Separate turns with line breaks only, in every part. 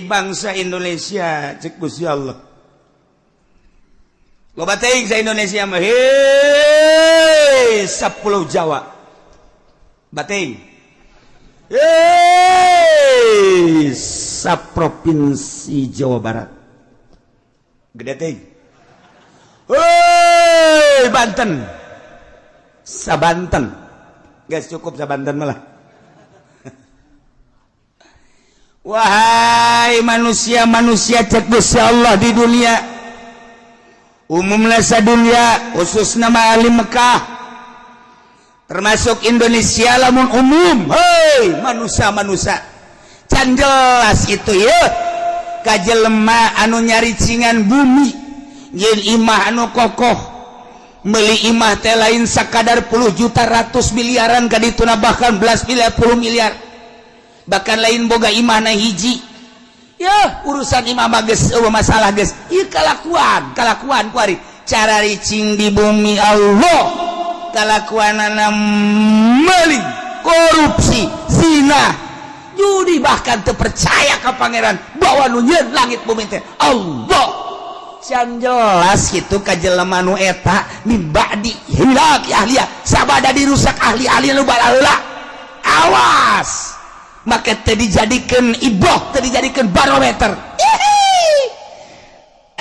Bangsa Indonesia cek Gusti Allah. Loba teuing sa Indonesia mah, hei, 10 Jawa. Bating. Hei, sa provinsi Jawa Barat. Gede teuing. Hei, Banten. Sa Banten. Guys, cukup sa Banten malah. Wahai manusia-manusia cek Gusti Allah di dunia, umumlah sa dunia, khusus nama ahli Mekah, termasuk Indonesia lamun umum. Hei manusia-manusia, can jelas itu ya kajelema anu nyaricingan bumi nyeun imah anu kokoh, meuli imah teh lain sakadar puluh juta, ratus miliaran kadituna, bahkan belas miliar, puluh miliar. Bahkan lain boga imah na hiji ya, urusan imah mah geus euweuh masalah geus. Ieu kalakuan kalakuan kuari cara ricing di bumi Allah, kalakuanana maling, korupsi, zina, judi, bahkan teu percaya ka Pangeran bahwa nu nyieun langit bumi teh Allah. Can jelas kitu ka jelema nu eta min ba'di hilak ahliya, sabada dirusak ahli-ahli nu balaheula. Awas, maka teu dijadikan ibroh, teu dijadikan barometer.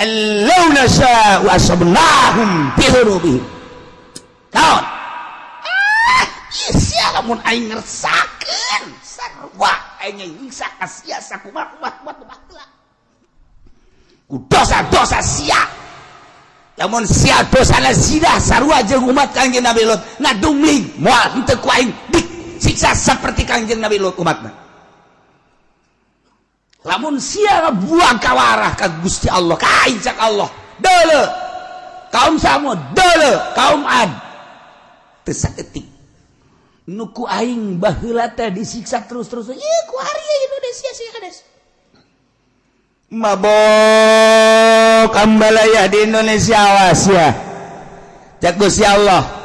Allau nasya'u asabnahum bidhunubihim. Naon? Ah, sia lamun aing ngersakeun sarua aing nyiksa ka sia sakumaha kumaha kumaha kumaha. Ku dosa-dosa sia. Lamun sia dosana zina sarua jeung umat Kangjeng Nabi Lut, ngadumling moal henteu ku aing disiksa seperti Kangjeng Nabi Lut umatna. Lamun sia buang kawarah ka Gusti Allah, ka aing cak Allah, deuleu kaum Samud, deuleu kaum Ad, teu saeutik nu ku aing baheula teh disiksa terus-terus. Ieu ku hari Indonesia sih kades mabok ambalaya di Indonesia, awas ya cak Gusti Allah.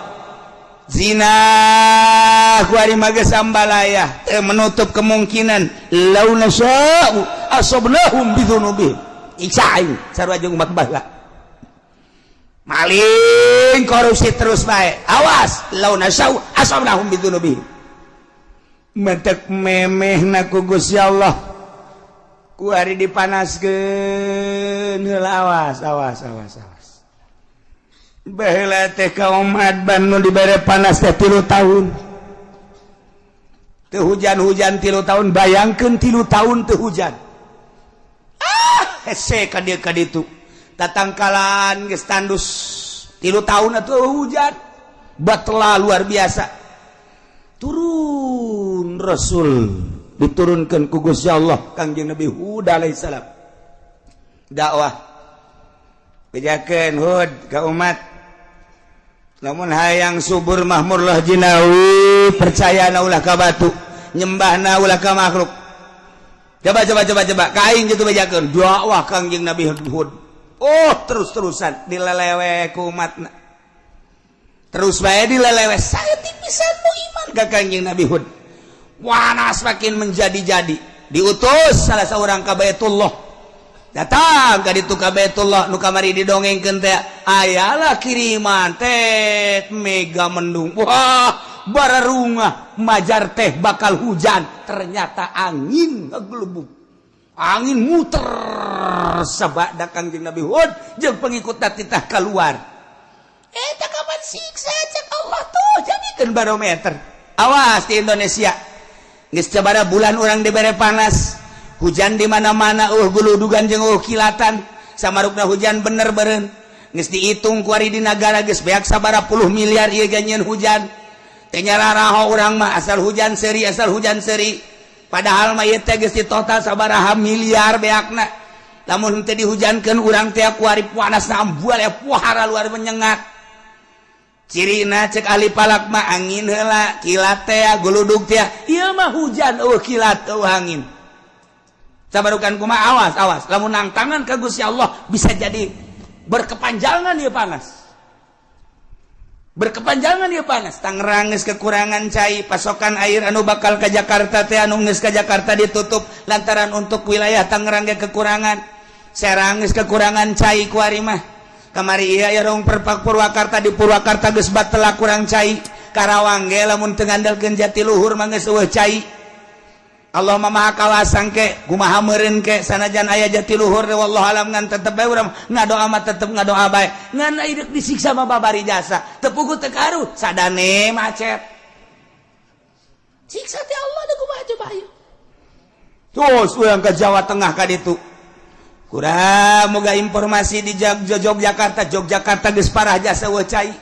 Zina ku ari mah geus ambalaya, teu menutup kemungkinan lau nasya'u asabnahum bidzunubihim, siksa aing sarua jeung umat baheula. Maling, korupsi terus bae, awas, lau nasya'u asabnahum bidzunubihim. Mentek memeh na ku Gusti Allah ku hari dipanaskeun heula. Awas, awas, awas, awas. Baheula teh kaum Ad nu dibere panas teh 3 tahun teu hujan-hujan, 3 tahun. Bayangkeun 3 tahun teu hujan. Ah, hese ka dieu ka ditu, tatangkalan geus tandus, 3 tahun atuh hujan batla luar biasa. Turun Rasul, diturunkan ku Gusti Allah Kangjeng Nabi Hud alaihissalam, dakwah, bejakeun Hud ka umat, lamun hayang subur mahmurlah jinawi, percaya na ulah ka batu, nyembahna ulah ka makhluk. Coba, coba, coba, coba ka aing gitu. Bejakeun dakwah Kangjeng Nabi Hud. Oh, terus-terusan dilelewe ku umatna, terus bae dilelewe, saeutik pisan nu iman ka Kangjeng Nabi Hud. Panas makin menjadi-jadi, diutus salah seorang ka Baitullah. Datang ka ditu ka Baitullah nu kamari didongengkeun teh, ayalah kiriman teh mega mendung. Wah, bararungah majar teh bakal hujan, ternyata angin ngegelubuk, angin muter sabada Kangjeng Nabi Hud jeung pengikut titah keluar. Eh, tak kapan siksa cek Allah tuh. Jadikeun barometer. Awas di Indonesia. Geus sabaraha bulan urang dibere panas, hujan di mana-mana, guludugan jeung kilatan. Samarukna hujan bener beren geus dihitung kuari di nagara geus beak sabaraha puluh miliar ieu ganyeun hujan teh. Nyararaho urang mah, asal hujan seri, asal hujan seri. Padahal mah ieu teh geus di total sabaraha miliar beakna. Lamun teu dihujankeun urang teh kuari panas ambual ya, puhara luar menyengat. Cirina cek ahli falak mah angin heula, kilat teh, guludug teh. Ieu mah hujan euweuh kilat, euweuh angin. Sabarukan kumaha? Awas, awas, lamun nangtangan ka Gusti Allah bisa jadi berkepanjangan ieu panas. Berkepanjangan ya panas. Tangerang geus kekurangan cai, pasokan air anu bakal ke Jakarta teh anu geus ka Jakarta ditutup lantaran untuk wilayah Tangerang ge kekurangan. Serang geus kekurangan cai kuari mah. Kamari ieu aya rong perpak Purwakarta, di Purwakarta geus batela kurang cai. Karawang ge lamun teu ngandalkeun Jatiluhur mah geus eueuh cai. Allah Maha kawasang ke kumaha meureun ke sanajan aya Jatiluhur wallahu alam, ngan tetep bae urang ngadoa mah, tetep ngadoa bae, ngan deuk disiksa mah babari jasa teu puguh teu karuh sadane macet siksa teh Allah da kumaha coba ayo. Terus urang ke Jawa Tengah ka ditu kurang moga informasi di Yogyakarta. Yogyakarta geus parah jasa eueuh cai,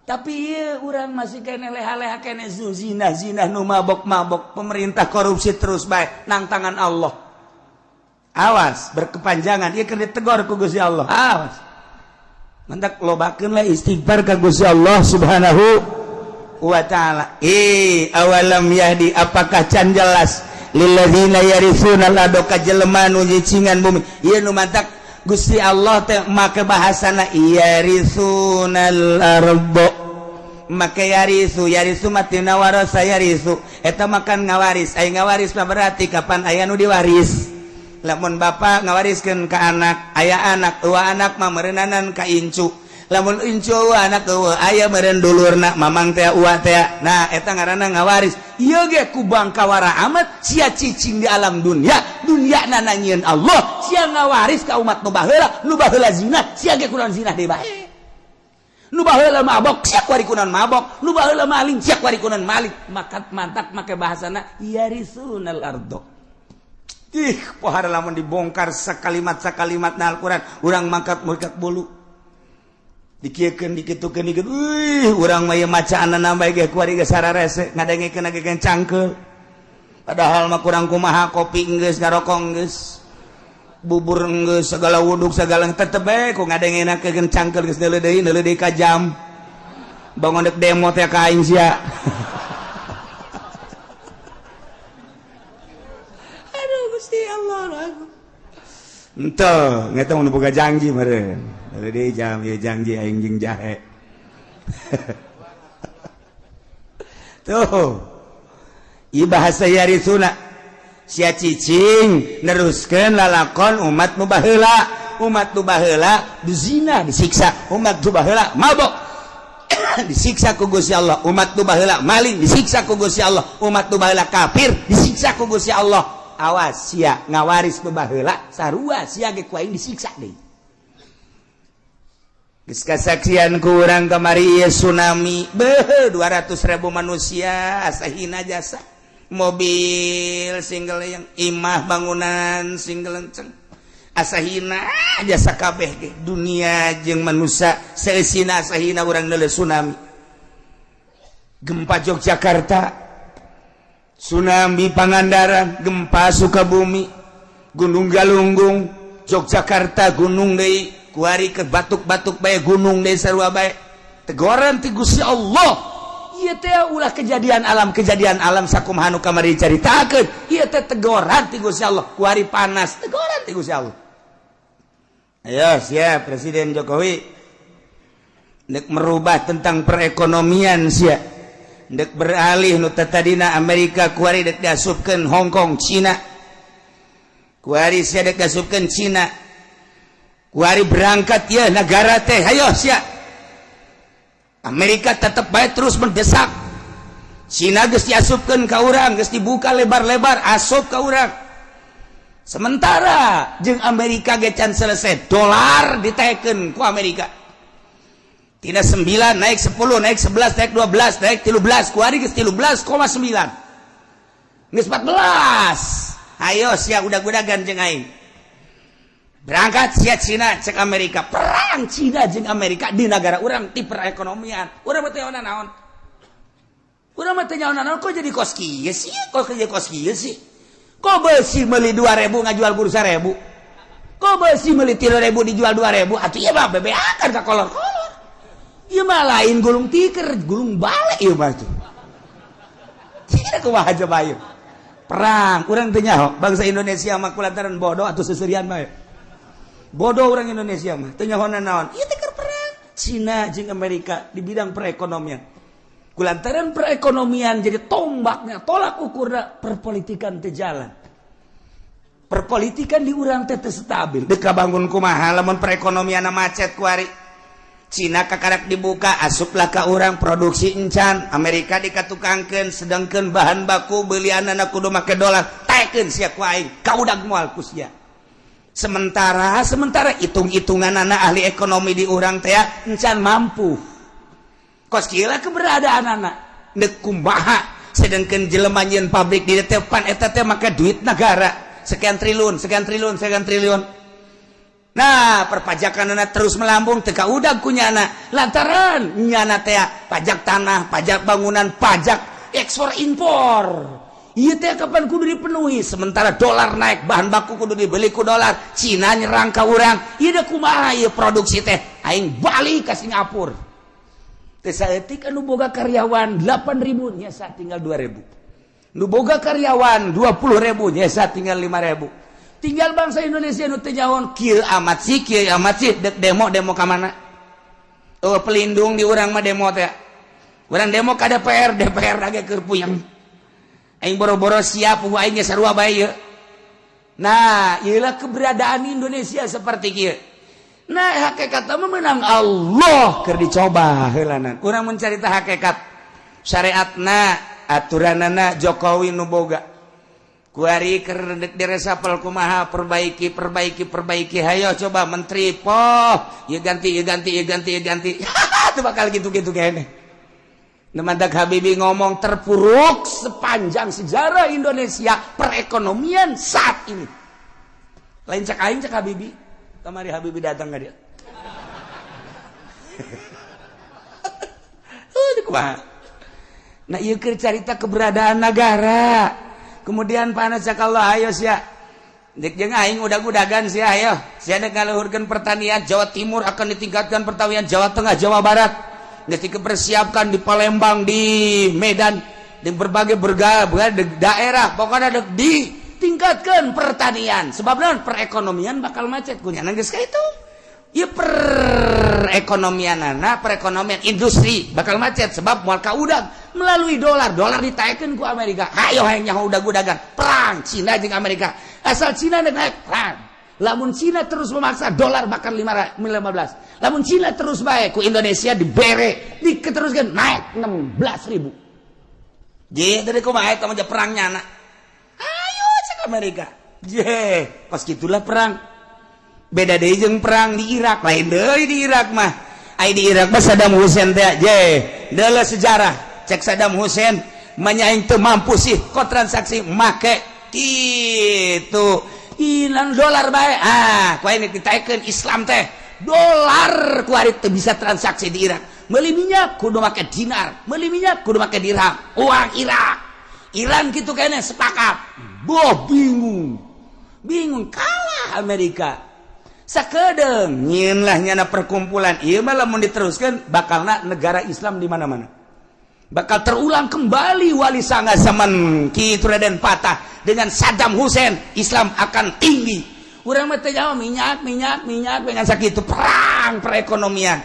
tapi iya orang masih kene leha-leha kene zina zina nu mabok mabok, pemerintah korupsi terus baik nang tangan Allah. Awas berkepanjangan iya kena ditegur ku Gusti Allah. Awas, mantak lobakeun lah istighfar ka Gusti Allah Subhanahu wa Ta'ala. Eh, awalam yahdi, apakah can jelas lilladzina yaritsuna al ka jelema nu nyicingan bumi? Ieu nu mantak Gusti Allah teh make bahasana yarisunal ardo, make yarisu. Yarisu matina warasa yarisu, eta makan ngawaris. Aya ngawaris mah berarti kapan aya nu diwaris. Lamun bapak ngawariskeun ka anak, aya anak eueuh, anak mah meureunnanan ka incu. Lamun incu eueuh, anak eueuh, aya meureun dulurna, mamang teh, uwa teh. Nah, eta ngaranna ngawaris. Ieu ge ku bangkawara amat sia cicing di alam dunia, dunia nanyieun Allah. Sia ngawaris ka umat nu baheula. Nu baheula zina, sia ge kunaon zina deui bae. Nu baheula mabok, sia kuari kunaon mabok. Nu baheula maling, sia kuari kunaon maling. Maka mantak make bahasana yarisunal ardo. Ih, pohara lamun dibongkar sakalimat sakalimat na Al-Qur'an, urang mangkat mangkat bulu dikieukeun, dikitukeun, dikitukeun. Wih, urang mah ieu macaanna bae ge kuari ge sararese ngadengekeun ge cangkeul. Padahal mah kurang kumaha, kopi geus, ngarokok geus, bubur geus, segala wuduk segala, tetep bae ku ngadengenakeun cangkeul. Geus neuleuh deui, neuleuh deui ka jam, bangun dek demo teh ka aing sia. Aduh Gusti Allah, aku henteu ngeta mun boga janji meureun. Neuleuh deui jam, ieu janji aing jeung jahe tuh. Ieu bahasa yarisuna, sia cicing neruskeun lalakon umat nu baheula. Umat nu baheula zina disiksa, umat nu baheula mabok disiksa ku Gusti Allah, umat nu baheula maling disiksa ku Gusti Allah, umat nu baheula kafir disiksa ku Gusti Allah. Awas sia ngawaris nu baheula, sarua sia ge ku aing disiksa deui. Geus kasaksian ku urang kamari ieu tsunami, beuh, 200.000 manusia asa hina jasa, mobil single yang imah bangunan single lenceng asa hina jasa kabeh ge. Dunia jeung manusia seusina asa hina urang neuleuh tsunami, gempa Yogyakarta, tsunami Pangandaran, gempa Sukabumi, Gunung Galunggung, Yogyakarta gunung deui kuari ke batuk-batuk bae, gunung deui, sarua bae tegoran ti Gusti Allah. Ieu teh ulah kejadian alam, kejadian alam sakumaha nu kamari caritakeun. Ieu teh tegoran ti Gusti Allah. Kuari panas, tegoran ti Gusti Allah. Ayo siap Presiden Jokowi ndek merubah tentang perekonomian, sia ndek beralih nu tadina Amerika, kuari dek diasupkeun Hong Kong, Cina. Kuari sia dek diasupkeun Cina. Kuari berangkat ya negara teh. Ayo sia, Amerika tetap baik terus mendesak Cina. Geus diasupkeun ka urang, geus dibuka lebar-lebar asup ka urang. Sementara jeung Amerika ge can selesai, dolar ditekeun ku Amerika tina 9 naik 10, naik 11, naik 12, naik 13. Kuari geus 13,9, geus 14. Ayo sia udag-udagan jeung aing, berangkat sia Cina. Cek Amerika perang Cina jeung Amerika di negara urang ti perekonomian. Urang mah teu naon, urang mah teu naon. Kok jadi kos kieu sih? Kok jadi kos kieu sih? Kok besi meuli 2000 ngajual bursa 1000? Kok besi meuli 3000 dijual 2000? Atuh ieu mah bebeakan ka kolor-kolor. Ieu mah lain gulung tikar, gulung balik ieu mah tuh. Tidak kumaha coba ieu perang? Urang teu nyaho bangsa Indonesia mah kulantaran bodoh atau seserian bae. Bodoh orang Indonesia mah teu nyaho naon. Ieu teh keur perang. Cina jeung Amerika di bidang perekonomian. Kulantaran perekonomian jadi tombaknya, tolak ukurna, perpolitikan teu jalan. Perpolitikan di urang teh teu stabil. Dek bangun kumaha lamun perekonomian macet kuari? Cina kakarak dibuka, asuplah ka urang, produksi encan. Amerika dikatukangkeun, sedangkan bahan baku belianana kudu make dolar. Taekeun sia ku aing, kaudag moal ku sia. Sementara sementara hitung-hitungan anak ahli ekonomi di urang teh encan mampu. Kos kieu keberadaan anak dek kumaha, sedangkan jelema nyieun pabrik di depan eta teh make duit negara sekian triliun, sekian triliun, sekian triliun. Nah, perpajakan anak terus melambung, teu kaudag ku nyana, lantaran nyana teh pajak tanah, pajak bangunan, pajak ekspor impor. Iya teh kapan kudu dipenuhi? Sementara dolar naik, bahan baku kudu dibeli ku dolar. Cina nyerang ka urang. Ieu kumaha ieu produksi teh? Aing balik ke Singapura. Teh saeutik, anu boga karyawan 8000 nyesa tinggal 2000. Nu boga karyawan 20.000 nyesa tinggal 5000. Tinggal bangsa Indonesia nu teu nyaho, kieu amat sih, kieu amat sih, dek demo, demo ka mana? Oh, pelindung di urang mah demo teh. Urang demo ka DPR, DPR ge keur puyeng. Aing boro-boro siap, aing ge sarua bae ieu. Nah, ieulah keberadaan Indonesia seperti kieu. Nah, hakikat mah menang Allah keur dicoba heulanan. Urang mencarita hakikat syariatna, aturanana Jokowi nu boga. Kuari keur diresapel kumaha, perbaiki, perbaiki, perbaiki, hayo coba menteri poh, ieu ganti, ieu ganti, ieu ganti, ieu ganti. Itu bakal gitu-gitu kayaknya. Mantak Habibie ngomong terpuruk sepanjang sejarah Indonesia perekonomian saat ini. Lain cak aing, cak Habibie. Kamari Habibie datang nggak dia? Kumaha? Nah, ieu keur carita keberadaan negara. Kemudian panas cak Allah, ayo sia. Dek jeung aing udag-udagan sia, ayo. Sia dek ngaluhurkeun pertanian Jawa Timur, akan ditingkatkan pertanian Jawa Tengah, Jawa Barat. Geus dipersiapkan di Palembang, di Medan, di berbagai berbagai daerah, pokoknya dek ditingkatkan pertanian. Sebab naon? Perekonomian bakal macet kunyana geus ka itu. Ya, perekonomian anak, perekonomian industri bakal macet sebab moal kaudag melalui dolar. Dolar ditaekkeun ku Amerika. Hayo hayang nyaho udag-udagan perang Cina jeung Amerika. Asal Cina naik perang. Lamun Cina terus memaksa, dolar bakal 15. Lamun Cina terus baik, ku Indonesia dibere, diteruskan naik 16 ribu. Je, dari kumaha eta mah perangnya anak. Ayo cek Amerika. Je, pas gitulah perang. Beda deui jeung perang di Irak, lain deui di Irak mah. Ai di Irak mah Saddam Hussein teh, je, deuleu sejarah. Cek Saddam Hussein, manya aing teu mampu sih kok transaksi make gitu hilang dolar bae. Ah, ku aing ditaekeun Islam teh dolar, ku ari teu bisa transaksi di Irak. Meuli minyak kudu make dinar, meuli minyak kudu make dirham, uang Irak. Iran gitu kayaknya sepakat. Boh, bingung bingung, kalah Amerika sakedeung. Nyieun lah nyana perkumpulan ieu mah, lamun diteruskan bakalna negara Islam di mana-mana, bakal terulang kembali Wali Sanga zaman Ki Raden Patah dengan Saddam Hussein. Islam akan tinggi. Urang mah teu jauh, minyak, minyak, minyak dengan sakitu perang perekonomian.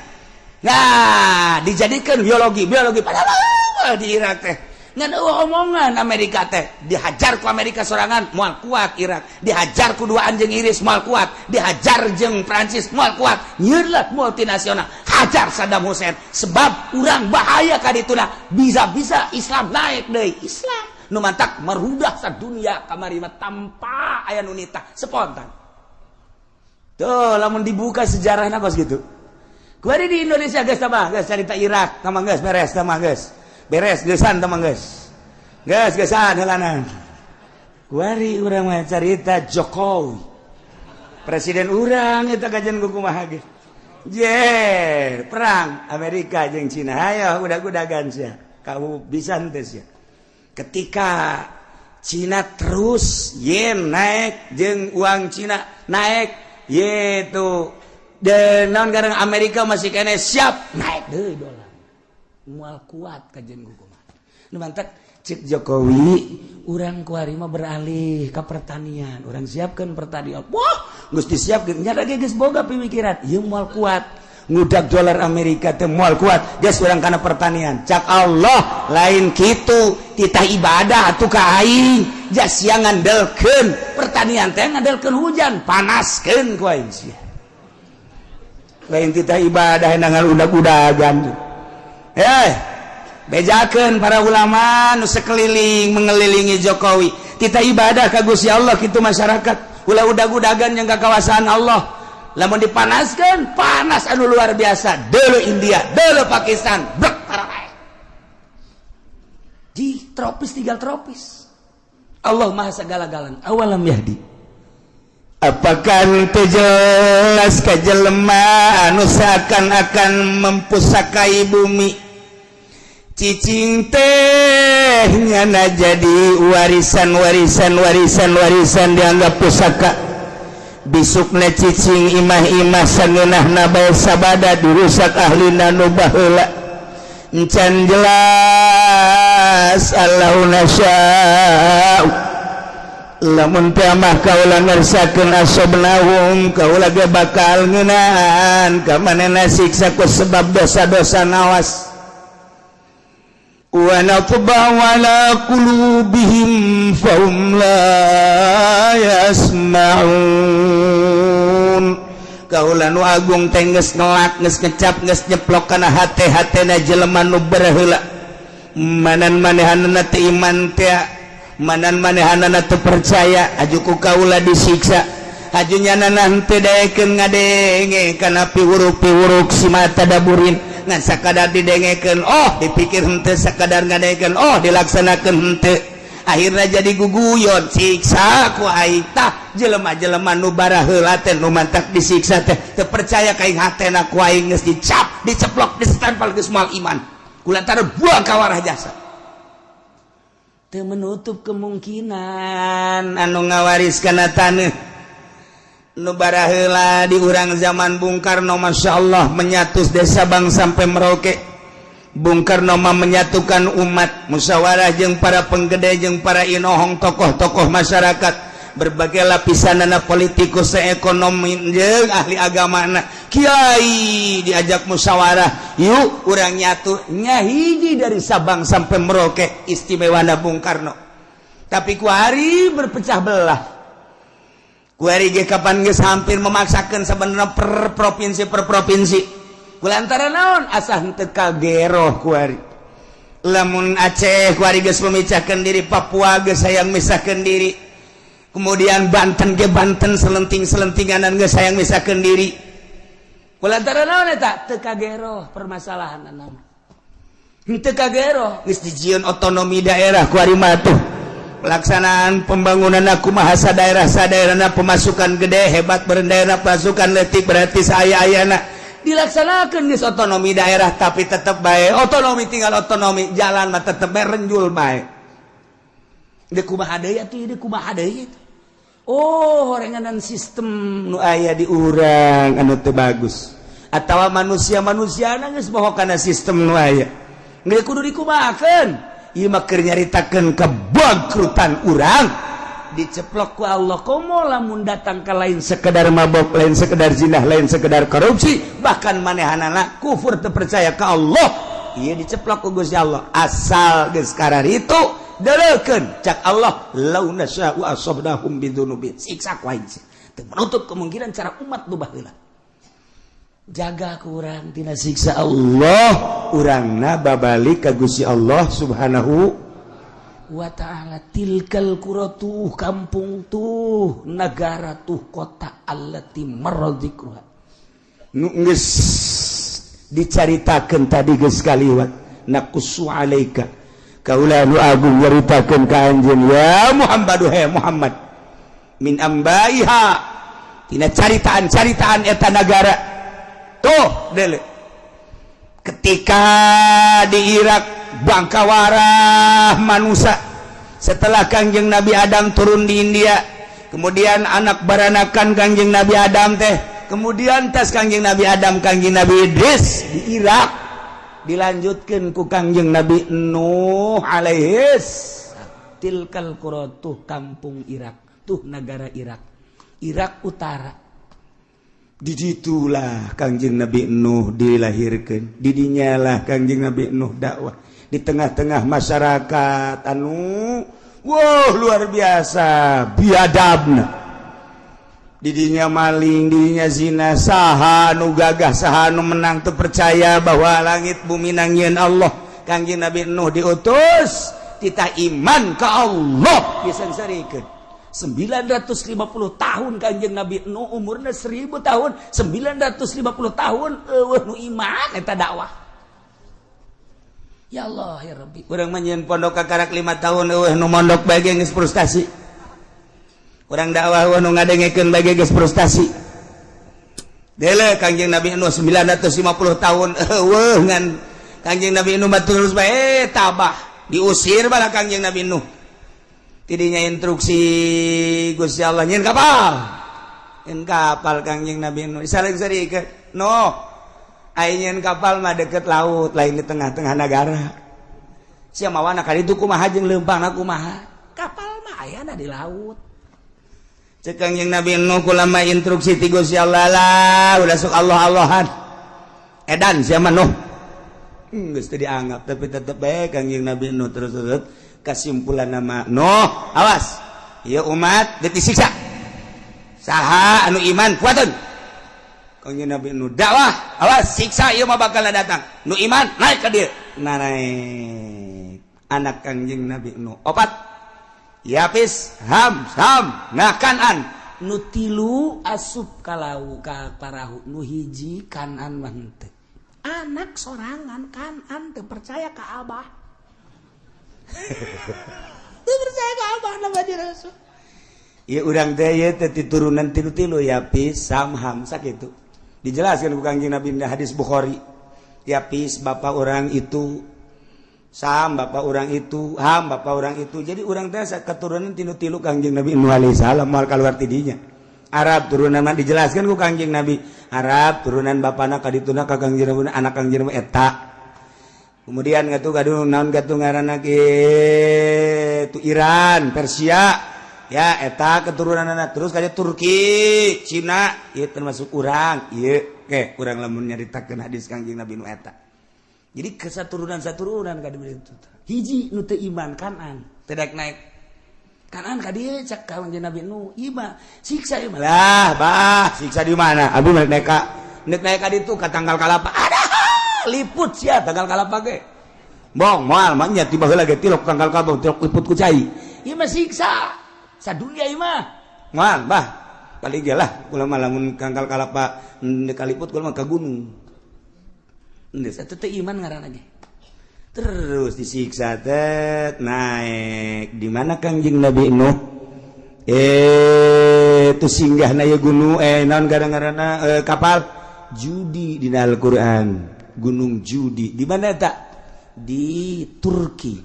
Nah, dijadikan biologi, biologi, padahal di Irak teh ngan omongan Amerika teh dihajar ku Amerika sorangan moal kuat Irak, dihajar ku dua anjing Inggris moal kuat, dihajar jeung Prancis moal kuat. Nyieun multinasional, hajar Saddam Hussein, sebab urang bahaya kadituna, bisa-bisa Islam naik deui. Islam nu mantak merudah sadunia kamari mah tanpa aya nu nitah, spontan tuh lamun dibuka sejarahna kos gitu. Kuari di Indonesia geus tambah geus carita Irak tambah geus beres, tambah geus beres, geusan tambah geus geus geusan heulanan. Kuari urang mah carita Jokowi presiden urang eta kajian kumaha ge. Je, perang Amerika jeung Cina, ayo udag-udagan sia, kamu bisa henteu sia? Ketika Cina terus yen naik jeung uang Cina naik yaitu dan naon garang Amerika masih kene siap naik deui dolar, moal kuat kajian kumaha. Nu mantak cek Jokowi, urang kuari mah beralih ke pertanian, urang siapkan pertanian. Wah, geus disiapkeun nya lagi, geus boga pemikiran ieu moal kuat. Ngudag dolar Amerika teh moal kuat, geus urang kana pertanian. Cak Allah, lain kitu, titah ibadah atuh ka aing. Jas sia ngandelkeun pertanian teh ngandelkeun hujan, panaskeun ku aing sia. Lain titah ibadah ngan udag-udagan. Eh, bejakeun para ulama nu sekeliling mengelilingi Jokowi. Titah ibadah ka Gusti Allah kitu masyarakat. Ulah udag-udagan yang ka kawasan Allah. Lamun dipanaskan, panas anu luar biasa. Dulu India, dulu Pakistan, brek tarae. Di tropis, tinggal tropis. Allah Maha segala-galana. Awalam yahdi. Apakah teu jelas ka jelema anu seakan-akan mempusakai bumi? Cicing teh nyana jadi warisan, warisan, warisan, warisan, dianggap pusaka. Bisukna cicing imah-imah sangeunahna bae sabada dirusak ahlina nu baheula. Encan jelas allau nasya'u, lamun teh mah kaula ngersakeun, asobnahum, kaula ge bakal ngeunaan ka manehna siksa ku sebab dosa-dosa. Nawas, wa natba'u ala qulubihim fahum la yasma'un. Kaula nu agung teh geus ngelak, geus ngecap, geus nyeplok kana hate-hatena jelema nu baheula. Manan manehanana teu iman teh, manan manehanana teu percaya, aju ku kaula disiksa. Aju nyanana henteu daekeun ngadenge kana piwuruk-piwuruk si mata daburin, ngan sakadar didengekeun oh dipikir henteu, sakadar ngadengekeun oh dilaksanakeun henteu, akhirnya jadi guguyon, siksa ku aing. Tah, jelema-jelema nu baraheula teh nu mantak disiksa teh teu percaya ka aing, hatena ku aing geus dicap, diceplok, disestempel, geus moal iman kulantaran buang kawarah jasa. Teu menutup kemungkinan anu ngawaris kana taneuh nu baraheula di urang zaman Bung Karno, Masya Allah, menyatus desa Bang sampai Merauke. Bung Karno mah menyatukan umat, musyawarah jeung para penggede, jeung para inohong, tokoh-tokoh masyarakat berbagai lapisan, anak politikus, ekonomi, jeung ahli agama, kiai, diajak musyawarah, yuk urang nyatu nyahiji dari Sabang sampai Merauke. Istimewa Bung Karno, tapi kuari berpecah belah. Kuari ge kapan geus hampir memaksakan sebenarnya per provinsi, per provinsi, kulantaran naon? Asa henteu kageroh kuari. Lamun Aceh kuari geus memecahkan diri, Papua geus hayang misahkeun diri, kemudian Banten ge, Banten selenting-selentinganan geus hayang misahkeun diri. Kulantaran naon eta? Teu kageroh permasalahan nama, henteu kageroh. Geus dijieun otonomi daerah kuari mah tuh, pelaksanaan pembangunan aku mahasa daerah sadaerahna, pemasukan gede hebat daerah, pasukan letik berarti saya ayana dilaksanakan di otonomi daerah, tapi tetap baik otonomi tinggal otonomi, jalan mah tetap bae renjul bae. Di kumaha deui atuh, di kumaha deui? Oh, horenganan sistem nu aya di urang anu teu bagus atawa manusia-manusia geus bohong kana sistem nu aya. Geus kudu dikumahakeun? Ieu mah keur nyaritakeun kebangkrutan urang diceplok ku Allah. Komo lamun datang ke lain sekedar mabok, lain sekedar zinah, lain sekedar korupsi, bahkan manehanana kufur, teu percaya ka Allah, ieu diceplok ku Gusti Allah. Asal geus itu deleukeun, cak Allah, lau nasya'u asabnahum bidzunubin, siksa ku aing. Teu menutup kemungkinan cara umat nu baheula jaga kurang tina siksa Allah, urangna babalik ka Gusti Allah Subhanahu wa ta'ala. Tilkal qura, tuh kampung, tuh negara, tuh kota, allati marra dzikruha, nu geus dicaritakeun tadi, geus kaliwat. Naqussu alaika, kaula nu agung nyaritakeun ka anjeun ya Muhammad, he Muhammad, min ambaiha, tina caritaan-caritaan eta nagara. Tuh dele, ketika di Irak bangkawarah manusia setelah Kangjeng Nabi Adam turun di India, kemudian anak baranakan Kangjeng Nabi Adam teh, kemudian tes Kangjeng Nabi Adam, Kangjeng Nabi Idris di Irak, dilanjutkan ku Kangjeng Nabi Nuh alaihis. Tilkal qura, tuh kampung Irak, tuh negara Irak, Irak Utara. Di ditulah Kangjeng Nabi Nuh dilahirkan, didinyalah Kangjeng Nabi Nuh dakwah di tengah-tengah masyarakat anu wow, luar biasa biadabna. Didinya maling, didinya zina. Saha nu gagah, saha nu menang? Tuh percaya bahwa langit bumi nangieun Allah. Kangjeng Nabi Nuh diutus, titah iman ke Allah, disengsarikeun 950 tahun. Kanjeng Nabi Nuh umurnya 1000 tahun, 950 tahun euweuh nu iman. Eta dakwah. Ya Allah, ya Rabbi, urang mah nyieun pondok kakarak 5 tahun, euweuh nu mondok bae geus frustasi. Urang dakwah, euweuh nu ngadengekeun bae geus frustasi. Dele Kanjeng Nabi Nuh 950 tahun euweuh, ngan Kanjeng Nabi Nuh mah terus bae tabah. Diusir bala Kanjeng Nabi Nuh. Tidinya instruksi Gusti Allah, nyieun kapal, nyieun kapal. Kangjeng Nabi Nuh saling ke no nyieun kapal mah deket laut, lain di tengah-tengah negara. Sia mawana kali itu kumaha jeung leumpang kumaha? Kapal mah ayana di laut. Cek Kangjeng Nabi Nuh, kulama instruksi ti Gusti Allah lah, udah sok Allah Allahan, edan sia mah Nuh. Geus teu dianggap, tapi tetep bae Kangjeng Nabi Nuh terus terus. Kesimpulan nama Nuh, awas ya umat, disiksa. Saha anu iman kuatun. Kangjeng Nabi Nuh dakwah, awas siksa ieu mah bakal datang, nu iman naik ka dieu. Nah, naik anak Kangjeng Nabi Nuh opat, Yapis, Ham, Sam, nah Kanan. Nu tilu asup kalau ka parahu, nu hiji Kanan mah henteu. Anak sorangan Kanan teu percaya ka abah, teu percaya ka abah nama di Rasul. Ya urang teh ieu teh turunan tilu-tilu, Yapis, Sam, Ham, sakitu. Dijelaskan ku Kangjeng Nabi di hadis Bukhari. Yapis bapak orang itu, Sam bapak orang itu, Ham bapak orang itu. Jadi urang teh keturunan tilu-tilu Kangjeng Nabi Nuh alaihi salam, moal keluar tidinya. Arab turunan mah dijelaskan ku Kangjeng Nabi. Arab turunan bapana kadituna ka Kangjeng Nabi, anak Kangjeng Nabi eta. Kemudian ngatu gaduh naon gatuh ngaranna kitu, Iran, Persia ya, eta keturunan anak. Terus kayak Turki, Cina, ieu termasuk urang ieu. Ke urang lamun nyaritakeun hadis Kangjeng Nabi nu eta. Jadi kesaturunan saturunan ka itu. Hiji nu teu iman, Kanan, teu daek naik. Kanan ka dieu, cek Kangjeng Nabi nu, ieu mah siksa ieu mah. Lah, bah, siksa di mana? Abi naik ka ditu ka tangkal kalapa. Ada liput sia tangkal kalapa ge. Bong moal mah nya tiba heula ge tilok tangkal kalapa, tilok liput ku cai. Ieu mah siksa sadunia ieu mah. Moal, bah. Paling ge lah kula mah lamun tangkal kalapa kaliput, kula mah ka gunung. Geus atuh teh iman ngaranna ge. Terus disiksa teh naik di mana Kangjeng Nabi Nuh? Itu singgah na ieu gunung, naon gara-garana, kapal Judi di Al-Qur'an. Gunung Judi di mana tak? Di Turki.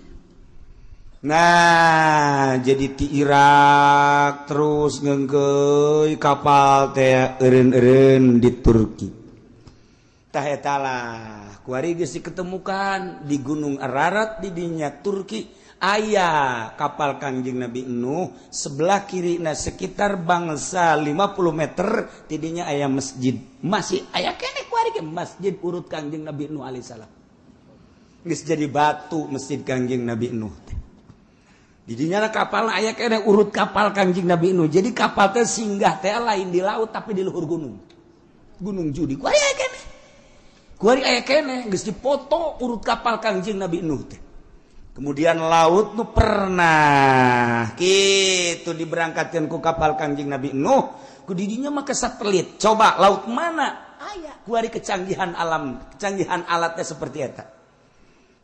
Nah, jadi di Irak terus ngengkeuy kapal teh eureun-eureun di Turki. Tah eta lah kuari geus diketemukan di Gunung Ararat di dinya Turki aya kapal Kangjeng Nabi Nuh. Sebelah kiri, nah, sekitar bangsa 50 meter tidinya aya masjid, masih aya keneh kuari ge masjid urut Kangjeng Nabi Nuh alaihissalam. Geus jadi batu masjid Kangjeng Nabi Nuh teh. Didinya kapal aya keneh urut kapal Kangjeng Nabi Nuh. Jadi kapal teh singgah teh lain di laut, tapi di luhur gunung, Gunung Judi. Kuari aya keneh, kuari aya keneh, geus dipoto urut kapal Kangjeng Nabi Nuh teh. Kemudian laut nu pernah gitu diberangkatkan ku kapal Kangjeng Nabi Nuh, ku didinya mah ke satelit, coba laut mana aya. Kuari kecanggihan alam, kecanggihan alatnya seperti eta.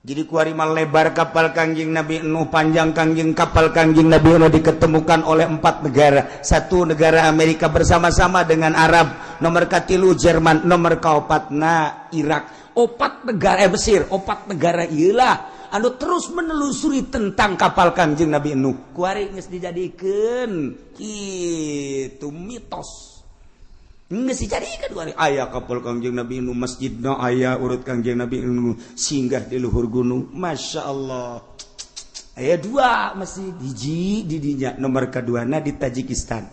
Jadi kuari mah lebar kapal Kangjeng Nabi Nuh, panjang Kangjeng kapal Kangjeng Nabi Nuh diketemukan oleh empat negara. Satu negara Amerika bersama-sama dengan Arab, nomor katilu Jerman, nomor kaopatna Irak. Opat negara, Mesir, opat negara iyalah anu terus menelusuri tentang kapal Kangjeng Nabi Nuh. Kuari geus dijadikeun kitu mitos. Geus dijadikeun kuari aya kapal Kangjeng Nabi Nuh, masjidna aya urut Kangjeng Nabi Nuh singgah di luhur gunung. Masya Allah. Aya dua masjid, hiji di dinya, nomor keduana di Tajikistan.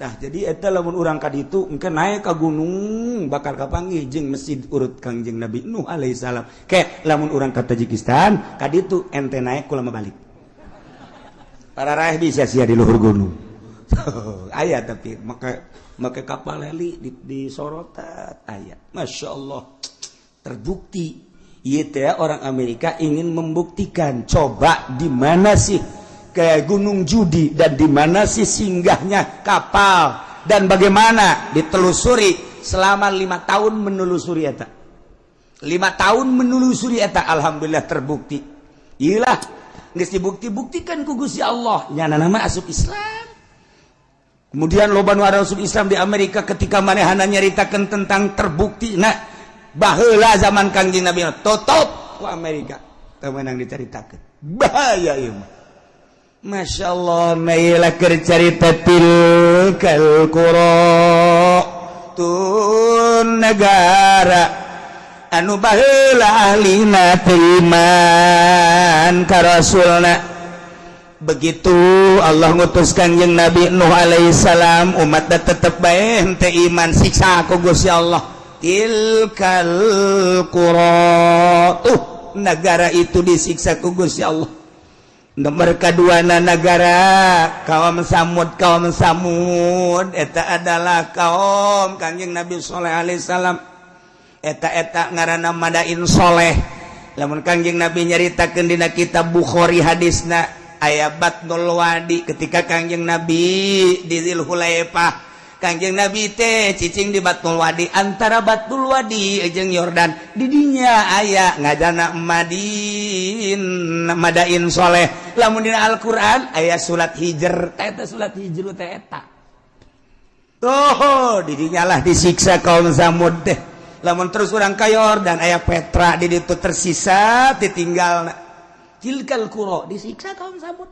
Tah, jadi eta lamun urang ka ditu engke naik ka gunung bakal kapanggih jeung masjid urut Kangjeng Nabi Nuh alaihissalam. Ke lamun urang ka Tajikistan ka ditu, ente naik, kula mah balik. Para raih bisa sia di luhur gunung. Aya, tapi make make kapal heli di sorotat aya. Masya Allah, terbukti. Ieu teh orang Amerika ingin membuktikan, coba di mana sih kayak Gunung Judi dan di mana sih singgahnya kapal dan bagaimana ditelusuri selama 5 tahun menelusuri eta, 5 tahun menelusuri eta. Alhamdulillah terbukti. Iyalah, geus dibukti-buktikan ku Gusti Allah, nyana nama asup Islam. Kemudian loba nu asup Islam di Amerika ketika manehana nyaritakeun tentang terbukti. Nah, baheula zaman Kangjeng Nabi tutup ku Amerika, teu meunang dicaritakeun, bahaya ieu mah. Masya Allah, mailah cerita tilkal qura, tun negara anu baheula ahlina teu iman ka rasulna. Begitu Allah ngutus Kangjeng Nabi Nuh alaihissalam, umat tetep bae henteu iman, siksa ku Gusti Allah. Tilkal qura, tuh negara itu disiksa ku Gusti Allah. Nomor kedua negara kaum Samud. Kaum Samud eta adalah kaum Kangjeng Nabi Sholeh alaihissalam. Eta-eta ngaranna Madain Soleh. Lamun Kangjeng Nabi nyaritakeun dina kitab Bukhari, hadisna aya Batnul Wadi. Ketika Kangjeng Nabi di Dzulhulaifah, Kangjeng Nabi teh cicing di Batnul Wadi, antara Batnul Wadi jeung Yordan. Didinya aya ngajana Madin, Madain Soleh. Lamun dina Al-Qur'an aya surat Hijr, eta surat Hijr teh eta. Tuh, didinya lah disiksa kaum Samud teh. Lamun terus urang ka Yordan, aya Petra di ditu tersisa ditinggal. Tilkal qura disiksa kaum Samud.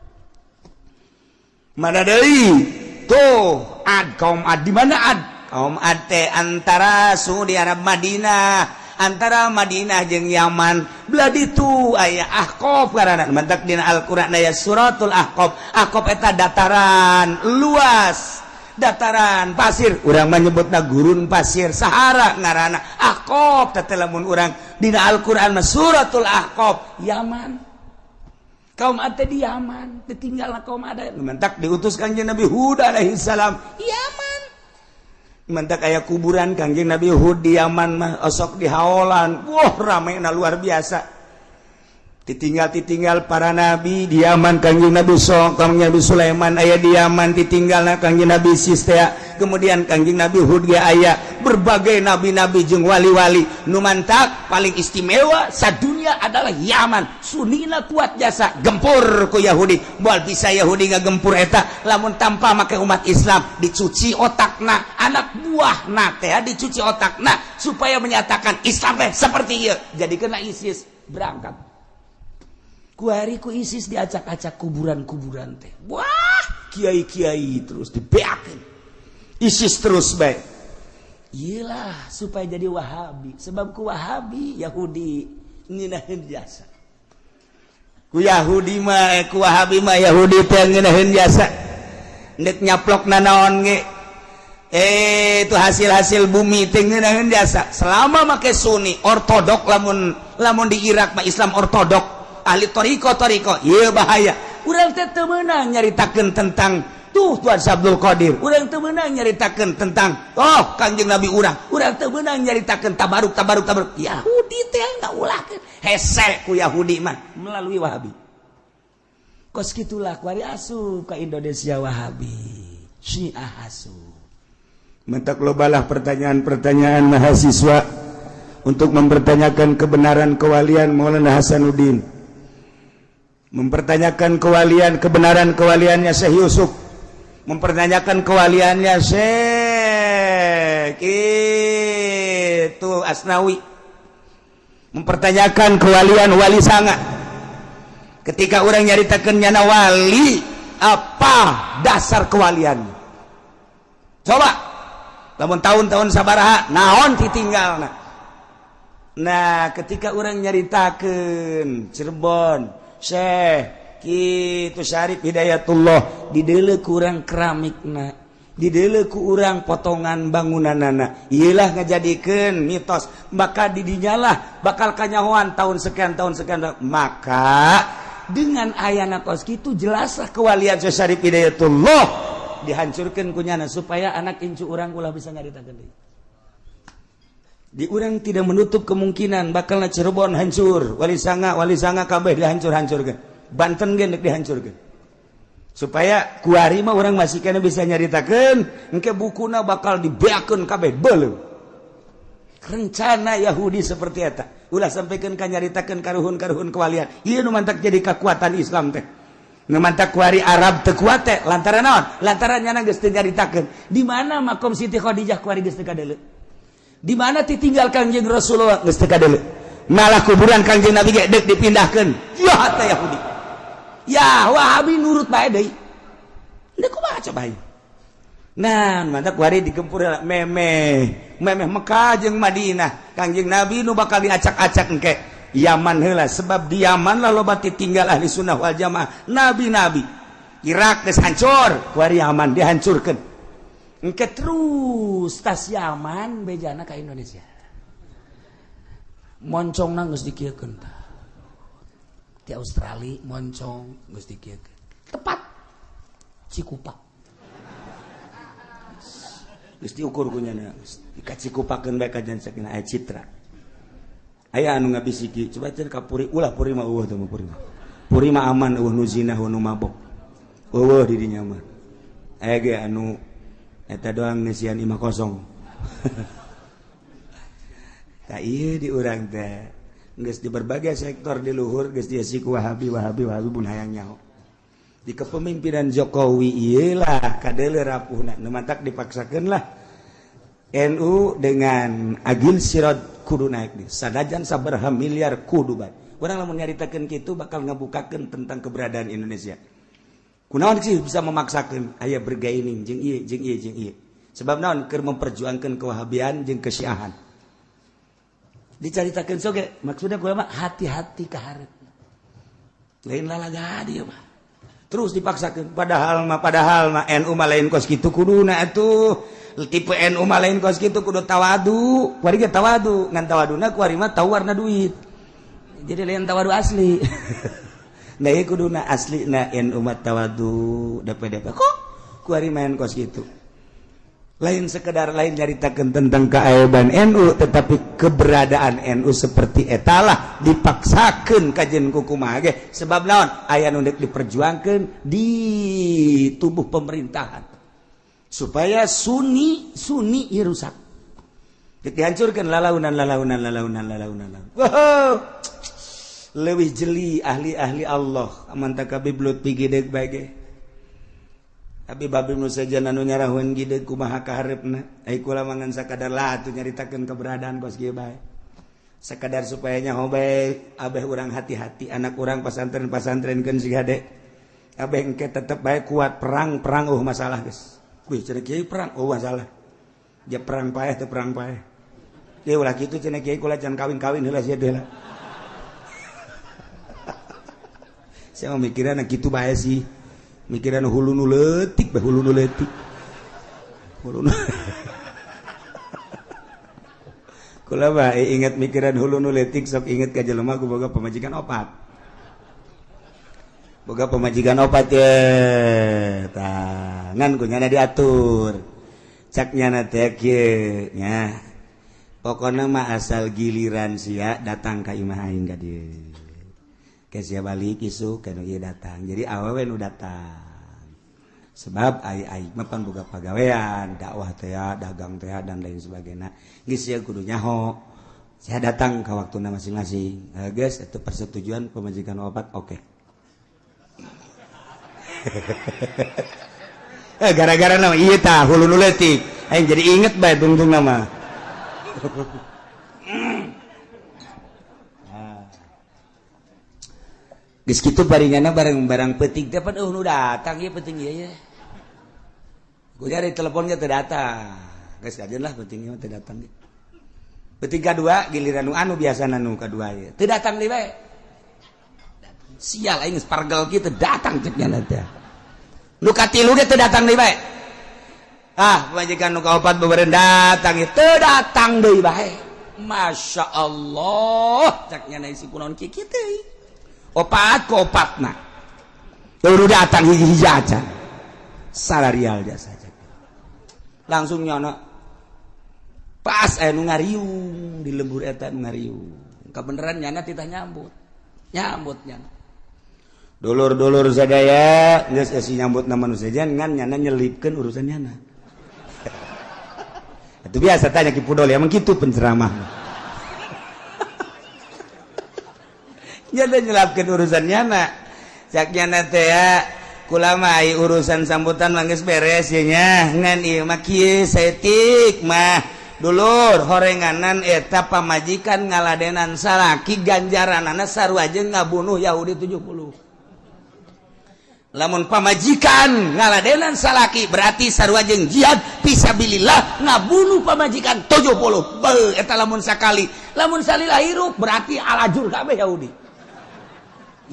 Mana deui? Tuh, Ad, kaum Ad. Di mana Ad? Kaum Ad teh antara Saudi Arab, Madinah, antara Madinah jeung Yaman belah ditu aya Ahqaf karana mantak dina Al-Qur'an aya suratul Ahqaf. Ahqaf eta dataran luas, dataran pasir, urang menyebutna gurun pasir Sahara ngaranna Ahqaf teh. Lamun urang dina Al-Qur'an mah suratul Ahqaf, Yaman. Kaum Ad di Yaman ditinggal. Kaum Ad mantak diutus Kangjeng Nabi Hud alaihi salam Yaman. Mantak aya kuburan Kangjeng Nabi Hud di Yaman mah, osok di haolan. Wah, rame na luar biasa. Ditinggal ditinggal para nabi di Yaman. Kangjeng Nabi so Kangjeng Nabi Sulaiman aya di Yaman, ditinggal Kangjeng Nabi Sistea, kemudian Kangjeng Nabi Hud ge aya, berbagai nabi-nabi jeung wali-wali. Nu mantak paling istimewa sadunia adalah Yaman. Sunina kuat jasa, gempur ku Yahudi. Moal bisa Yahudi ngagempur eta lamun tanpa make umat Islam dicuci otakna, anak buahna teh dicuci otakna supaya menyatakan Islam teh seperti ieu. Jadi kena ISIS berangkat. Kuari ku ISIS diacak-acak kuburan-kuburan teh. Wah, kiai-kiai terus dibeakeun ISIS terus baik. Iyalah, supaya jadi Wahabi. Sebab ku Wahabi Yahudi ngeunaheun jasa. Ku Yahudi mah, ku Wahabi mah Yahudi teh ngeunaheun jasa. Ndek nyaplok nanaon ge, itu hasil-hasil bumi teh ngeunaheun jasa. Selama make Sunni ortodok, lamun lamun di Irak mah Islam ortodok, ahli toriko toriko, iya bahaya. Urang teh teu meunang nyaritakeun tentang tuh Tuan Abdul Qadir, urang teu meunang nyaritakeun tentang oh Kangjeng Nabi urang, urang teu meunang nyaritakeun tabaruk tabaruk tabaruk. Yahudi teh ngaulahkeun, hese ku Yahudi mah melalui Wahabi. Kos kitulah kuari asup ka Indonesia Wahabi, Syiah asup. Mentak lobalah pertanyaan-pertanyaan mahasiswa untuk mempertanyakan kebenaran kewalian Maulana Hasanuddin, mempertanyakan kewalian, kebenaran kewaliannya Syekh Yusuf, mempertanyakan kewaliannya Syekh itu Asnawi, mempertanyakan kewalian Wali Sanga. Ketika orang nyaritakan nyana wali, apa dasar kewalian? Coba lamun tahun-tahun sabaraha, naon ditinggal. Nah, ketika orang nyaritakan Cirebon, Syekh gitu, Syarif Hidayatullah, didele kurang keramikna. Dideuleu ku urang potongan bangunanana. Iyalah ngajadikeun mitos. Maka didinyalah bakal kanyahoan tahun sekian tahun sekian. Maka dengan ayana kos kitu jelaslah kewalian Syekh Syarif Hidayatullah dihancurkan kunyana supaya anak incu urang ulah bisa nyaritakeun deui. Di urang tidak menutup kemungkinan bakal Cirebon hancur, Wali Sanga, Wali Sanga kabeh dihancur-hancurkeun. Banten ge deuk dihancurkeun. Supaya kuari mah urang masih kena bisa nyaritakeun, engke bukuna bakal dibeakeun kabeh beuleum. Rencana Yahudi seperti eta. Ulah sampaikan ka nyaritakeun karuhun-karuhun kewalian. Ieu nu mantak jadi kekuatan Islam teh. Nu mantak kuari Arab teu kuat teh lantaran naon? Lantaran nyana geus teu nyaritakeun. Di mana makom Siti Khadijah kuari geus teu kadeuleu? Di mana ditinggal Kangjeng Rasulullah geus teu kadeuleu? Malah kuburan Kangjeng Nabi ge deuk dipindahkeun. Ya teh Yahudi. Ya Wahabi nurut bae deui. Deuk kumaha coba ieu? Nah, mantak kuari digempur memeh. Memeh Mekah jeung Madinah. Kangjeng Nabi nu bakal diacak-acak engke. Yaman heula sebab di Yaman lah loba tinggal ahli sunnah wal jamaah. Nabi-nabi. Irak geus hancur, kuari Yaman dihancurkeun. Engke terus tas Yaman bejana ka Indonesia. Moncongna geus dikieukeun tah. Di Australia moncong geus dikieukeun. Tepat Cikupa. Geus diukur ku nyana, geus dikacikupakeun bae ka jan sakina aya citra. Aya anu ngabisiki, coba cenah ka Puri, ulah Puri mah eueuh teh mah Puri mah. Puri mah aman eueuh nu zina eueuh nu mabok. Eueuh di dinya mah. Aya ge anu eta doang ngeusian imah kosong. Tak ieu di urang teh geus di berbagai sektor di luhur geus diisi ku Wahabi Wahabi Wahabi pun hayang nyaho. Di kepemimpinan Jokowi ieu lah kadeuleu rapuhna nu mantak dipaksakeun lah NU dengan Agil Siraj kudu naik di sanajan sabaraha miliar kudu bae. Urang lamun nyaritakeun kitu bakal ngabukakeun tentang keberadaan Indonesia. Kunaon sih bisa memaksakan aya bergaining jeung ieu jeung ieu jeung ieu. Sebab naon keur memperjuangkan kewahabian jeung kesyiahan. Dicaritakeun soge maksudna gua mah hati-hati ka hareup. Lain lalaga dia mah. Terus dipaksakeun padahal mah NU mah lain kos kitu kuduna atuh. Tipe NU mah lain kos kitu kudu tawadu. Kuari ge tawadu, ngan tawaduna kuari mah tahu warna duit. Jadi lain tawadu asli. Nah ieu kuduna asli na NU mah tawadu DPDP kok kuari main kos kitu. Lain sekedar lain nyaritakeun tentang keaiban NU tetapi keberadaan NU seperti etalah dipaksakeun kajen ku kumaha ge sebab naon aya nu deuk diperjuangkeun di tubuh pemerintahan supaya Sunni Sunni ieu rusak. Dihancurkeun lalaunan lalaunan lalaunan lalaunan. Wow. Leuwih jeli ahli-ahli Allah aman tak kabib Lutfi gideg bae ge. Tapi babi nu sejen anu nyarahun gideg kumaha kaharepna. Ai kula mah ngan sakadar lah atuh nyaritakeun keberadaan kos kieu bae. Sakadar supaya nyaho bae abeh urang hati-hati anak urang pasantren-pasantrenkeun si hade. Abeh engke tetep bae kuat perang-perang eueuh masalah geus. Wih cenah kiai perang eueuh masalah. Ja perang paeh teu perang paeh. Ieu ulah kitu cenah kiai kula can kawin-kawin heula sia teh lah. Saya mau mikiran gitu bae sih. Mikiran hulu nu leutik bae hulu nu leutik. Hulu nu. Kula bae ingat mikiran hulu nu leutik sok inget ka jelema ku boga pamajikan opat. Boga pamajikan opat ye. Tah, ngan ku nyana diatur. Cak nyana teh kieu nya. Pokona mah asal giliran sia datang ka imah aing ka dieu. Ke sia balik isuk ka nu ieu datang. Jadi awewe nu datang. Sebab ai ai mah pan boga pagawean, dakwah teh, dagang teh dan lain sebagainya. Geus sia kudu nyaho. Sia datang ka waktuna masing-masing. Geus itu persetujuan pemajikan opat oke. Gara-gara nama ieu tah hulu nu leutik. Aing jadi inget bae tungtung nama. Geus kitu baringana barang-barang peuting teh pan eueuh nu datang ieu peuting ieu ye. Ku cari telepon ge teu datang. Geus kajeun lah peuting ieu teu datang ge. Peuting kadua giliran nu anu biasana nu kadua ieu. Teu datang deui bae. Sial aing geus pargel kieu teu datang cek nya teh. Nu katilu ge teu datang deui bae. Ah, pamajikan nu kaopat beureun datang teu datang deui bae. Masya Allah, cak nyana isi kunaon kieu teh. Opat ku opatna. Teu datang hiji-hiji aja. Salarial jasa cak. Langsung nyana pas aya nu ngariung di lembur eta nu ngariung. Kabeneran nyana titah nyambut. Nyambut nyana. Dulur-dulur sadaya geus esi nyambut na manusia ngan nyana nyelipkeun urusan nyana. Itu biasa tanya Ki Pudol, emang gitu penceramah. Nyana nyelapkeun urusan nyana. Cak nyana teh ya kula mah urusan sambutan mah geus beres ye nya. Ngan ieu mah kieu saeutik mah dulur horenganan eta pamajikan ngaladenan salaki ganjaranana sarua jeung ngabunuh Yahudi 70. Lamun pamajikan ngaladenan salaki berarti sarua jeung jihad fisabilillah ngabunuh pamajikan 70. Beuh eta lamun sakali, lamun salila hirup berarti alajur kabeh Yahudi.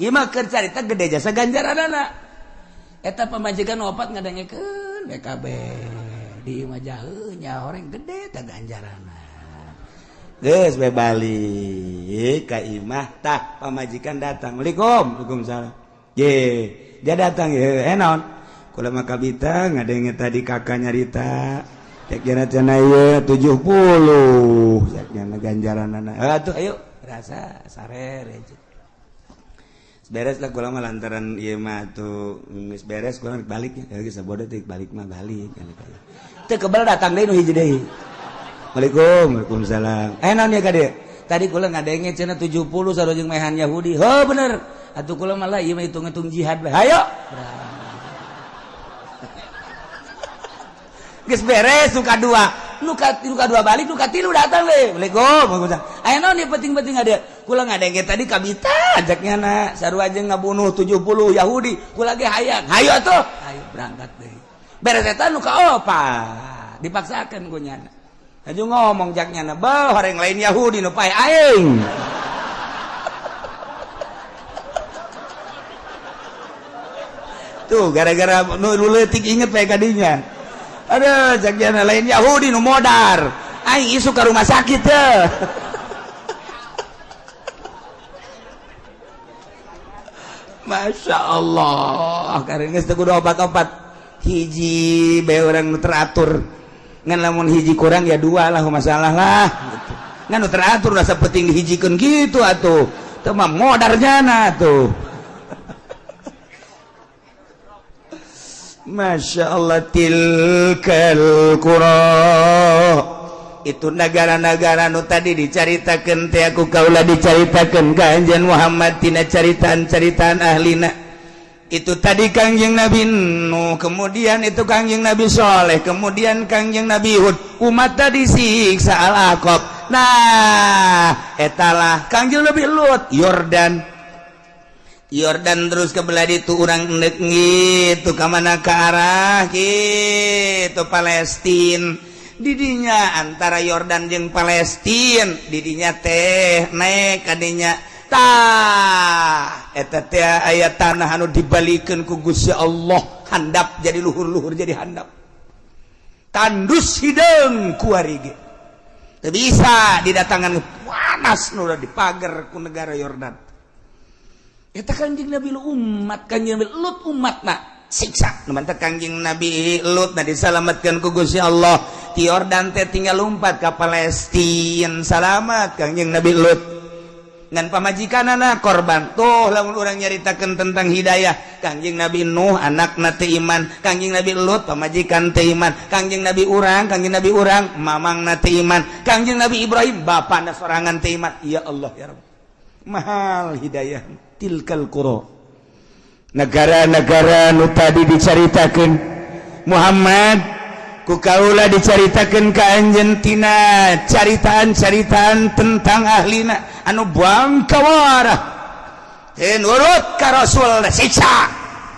Ieu mah keur carita gede jasa ganjaranana. Eta pamajikan opat ngadengekeun BKB di imah jaheu nya horeng gede teh ganjaranna. Geus we balik ka imah tah pamajikan datang. Waalaikum, waalaikumsalam. Ye, dia datang ya, naon? Kula mah kabita ngadenge tadi kakak nyarita. Cek jana cenah ieu 70. Cek jana ganjaranana. Atuh ayo rasa sare aja. Beres lah kula mah lantaran ieu mah atuh geus beres kula balik ya. Geus sabodo teh balik mah balik. Teu kebel datang deui nu hiji deui. Waalaikum, waalaikumsalam. Naon ya ka dieu? Tadi kula ngadenge cenah 70 sarua jeung mehan Yahudi. Heuh bener. Atuh kula malah ieu mah hitung-hitung jihad bae. Hayo. Geus beres nu kadua. Nu kadua balik, nu katilu datang deui. Waalaikum. Aya naon ieu penting-penting ada. Kula ngadenge tadi kabita ajak nyana sarua jeung ngabunuh 70 Yahudi. Kula ge hayang. Hayo atuh. Hayo berangkat deui. Beres eta nu kaopat. Dipaksakeun ku nyana. Aju ngomong jak nyana, "Beuh, horeng lain Yahudi nu pae aing." Tuh gara-gara nu leutik inget bae kadinya. Aduh, jak nyana lain Yahudi nu modar. Aing isuk ka rumah sakit teh. Masya Allah, karena geus teu kudu opat-opat. Hiji bae urang nu teratur. Ngan lamun hiji kurang ya dua lah masalah lah gitu. Ngan nu teratur rasa penting dihijikeun gitu atuh. Teu mah modar jana atuh. Masya Allah tilkal qura. Itu negara-negara nu tadi dicaritakeun teh aku kaula dicaritakeun ka Anjeun Muhammad tina caritaan-caritaan ahlina. Itu tadi Kangjeng Nabi Nuh, kemudian itu Kangjeng Nabi Soleh, kemudian Kangjeng Nabi Hud, umat tadi siksa Al-Aqab. Nah, etalah Kangjeng Nabi Lut, Yordan. Yordan terus ke belah ditu urang endek gitu ka mana ke arah gitu Palestin. Didinya antara Yordan jeung Palestin, didinya teh naik kadinya. Tah eta teh aya tanah anu dibalikeun ku Gusti Allah handap jadi luhur-luhur jadi handap tandus hideung kuari ge teu bisa didatangan panas nu dipager ku negara Yordan. Eta Kangjeng Nabi Lut umat Kangjeng Nabi Lut umatna siksa nu mantep Kangjeng Nabi Lut na disalametkeun ku Gusti Allah ti Yordan teh tinggal lumpat ka Palestina salamat Kangjeng Nabi Lut. Ngan pamajikanana korban. Tuh lamun urang nyaritakeun tentang hidayah Kangjeng Nabi Nuh anakna teu iman, Kangjeng Nabi Lut pamajikan teu iman, Kangjeng Nabi urang, Kangjeng Nabi urang mamangna teu iman, Kangjeng Nabi Ibrahim bapana sorangan teu iman. Ya Allah ya Rabb. Mahal hidayah tilkal qura. Negara-negara nu tadi dicaritakeun Muhammad ku kaula dicaritakeun ka anjeun tina caritaan-caritaan tentang ahlina anu bangkawarah teu nurut ka Rasul siksa.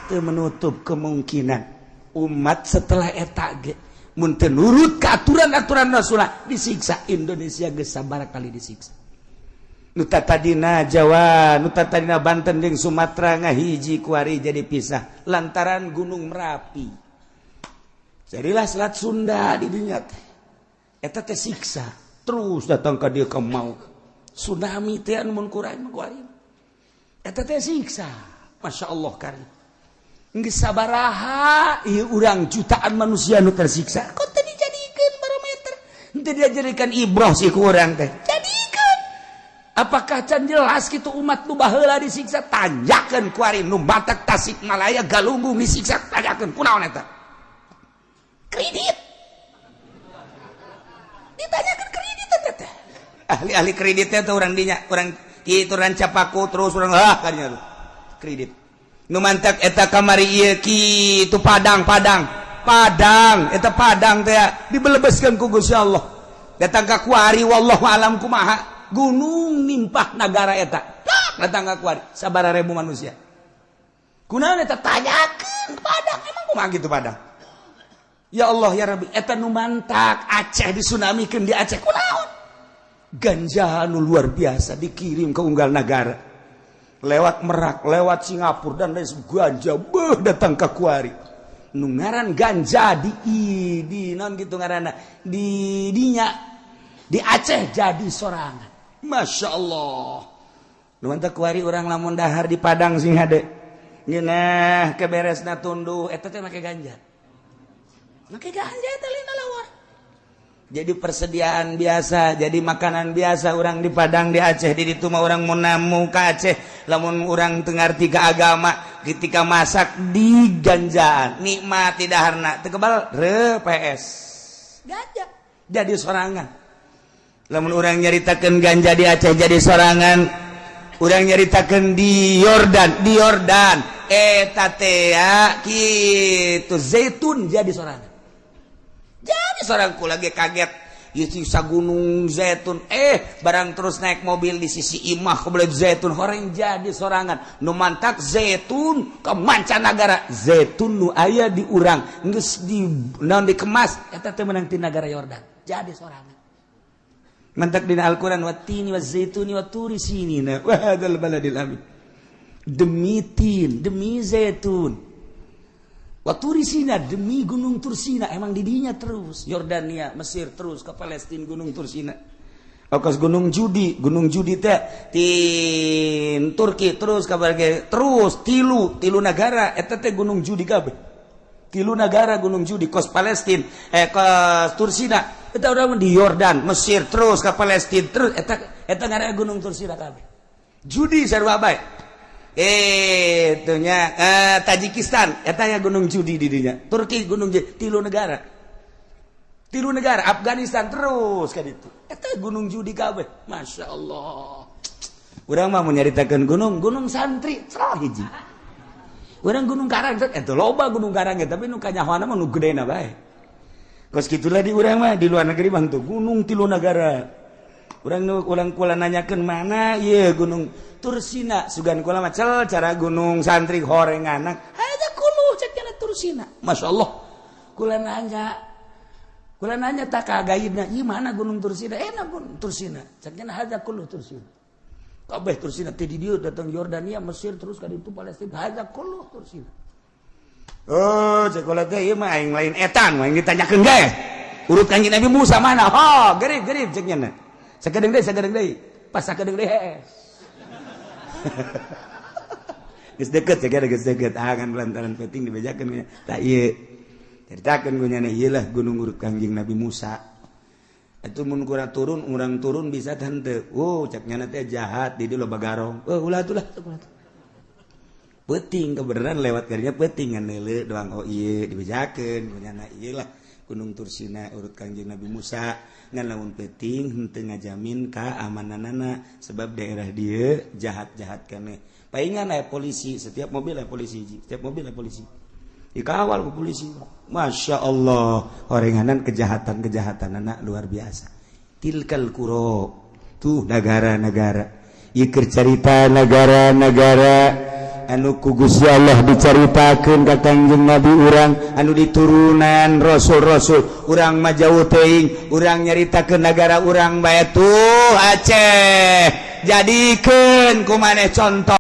Teu menutup kemungkinan umat setelah eta ge mun teu nurut ka aturan-aturan Rasul disiksa. Indonesia geus sabaraha kali disiksa. Nu tadina Jawa, nu tadina Banten jeung Sumatera ngahiji kuari jadi pisah lantaran Gunung Merapi. Jadilah Selat Sunda di dinya teh. Eta teh siksa terus datang ka dieu ka mau tsunami teh anu mun kurang mah kuari. Eta teh siksa. Masya Allah kari. Geus sabaraha ieu urang jutaan manusia nu tersiksa. Kok teu dijadikeun barometer? Teu dijadikan ibroh sih ku urang teh. Jadikeun. Apakah can jelas kitu umat nu baheula disiksa? Tanyakeun kuari nu matak Tasikmalaya Galunggung disiksa, tanyakeun kunaon eta? Kredit. Ditanyakan kredit eta teh. Ahli-ahli kreditnya tuh orang dinya, orang kitu Rancapaku terus orang ah kadinya tuh. Kredit. Nu mantak eta kamari ieu kitu Padang, Padang. Padang, eta Padang teh dibelebeskeun ku Gusti Allah. Datang ka kuari wallahu alam kumaha. Gunung nimpah nagara eta. Datang ka kuari sabaraha ribu manusia. Kunaon eta tanyakeun Padang, emang kumaha gitu Padang? Ya Allah ya Rabbi, eta nu mantak Aceh disunamikeun di Aceh kunaon? Ganja nu luar biasa dikirim ke unggal negara. Lewat Merak, lewat Singapura dan lain ganja beuh datang ke kuari. Nu ngaran ganja di non gitu ngaranna di dinya di Aceh jadi sorangan. Masya Allah. Nu mantak kuari urang lamun dahar di Padang sing hade. Ngeunah keberesna tunduh eta teh make ganja. Make ganja eta lina lawar. Jadi persediaan biasa, jadi makanan biasa orang di Padang, di Aceh, di ditu mah orang mau namu ke Aceh, lamun orang teu ngarti ka agama, ketika masak di ganjaan, nikmat tidak harna, teu kebal re PS. Ganja jadi sorangan. Lamun orang nyaritakeun ganja di Aceh jadi sorangan, orang nyaritakeun di Yordan, eta teh kitu zaitun jadi sorangan. Jadi seorang lagi kaget sisa gunung zaitun, barang terus naik mobil di sisi imah kebelet zaitun horeng jadi sorangan. Nu mantak zaitun ke mancanagara, zaitun nu aya di urang geus di naon dikemas eta teh meunang ti nagara Yordan jadi sorangan. Mantak dina Al-Qur'an wattini wazaituni waturi sinina wa hadzal baladil amin, demi tin, demi zaitun, Tursina, demi Gunung Tursina. Emang didinya terus Yordania, Mesir, terus ke Palestina Gunung Tursina. Okas Gunung Judi, Gunung Judi teh tin Turki terus ke terus tilu tilu negara eta teh Gunung Judi kabeh. Tilu negara Gunung Judi, kos Palestina, kos Tursina eta urang di Yordan, Mesir, terus ke Palestina terus eta eta ngaranna Gunung Tursina kabeh. Judi sarua bae. Itunya Tajikistan etanya Gunung Judi di dinya. Turki Gunung Judi, tilu negara, tilu negara. Afghanistan terus kan itu eta Gunung Judi kabeh. Masya Allah, urang mah mau nyaritakeun gunung Gunung Santri salah hiji urang Gunung Karang eta loba Gunung Karang, tapi nu kanyahoana mah nu gedena bae. Kos kitulah di urang mah. Di luar negeri mah tuh gunung tilu negara. Urang nu ulang kula nanyakeun mana ieu Gunung Tursina, sugan kula mah cel cara Gunung Santri horeng anak ada kulu cek cenah Tursina. Masya Allah, kula nanya tak ka gaibna, ieu mana Gunung Tursina? Enak Gunung Tursina cek cenah, hadza kullu Tursina kabeh. Tursina teh di dieu datang Yordania, Mesir, terus ka ditu Palestina, hadza kullu Tursina. Oh, cek kula teh ieu mah aing lain etan aing ditanyakeun ge urut Kanjeng Nabi Musa mana. Oh, gerib gerib cek nya, sakedeung deui, sakedeung deui. Pas sakedeung deui hees. Geus deket ya, geus deket. Ah kan lantaran penting dibejakeun tak ieu. Ceritakeun ku nyana ieu lah gunung urut Kanjeng Nabi Musa. Itu mun kurang turun, urang turun bisa tante. Oh, cek nyana teh jahat di dieu loba garong. Oh, ulah atuh lah, ulah tuh. Peuting kebenaran lewat karinya peuting ngan neuleu doang. Oh ieu dibejakeun ku nyana ieu lah Gunung Tursina urut Kanjeng Nabi Musa. Ngan lamun peuting henteu ngajamin keamananana sebab daerah dia jahat-jahat kene. Paingan aya polisi, setiap mobil aya polisi, setiap mobil aya polisi, dikawal ku polisi. Masya Allah, orenganan kejahatan-kejahatan anak luar biasa. Tilkal qura tuh negara-negara ieu cerita negara-negara anu ku Gusti Allah dicaritakeun ka Kangjeng Nabi urang anu diturunan rasul-rasul. Urang mah jauh teuing, urang nyaritakeun negara urang bae tuh Aceh, jadikeun ku maneh contoh.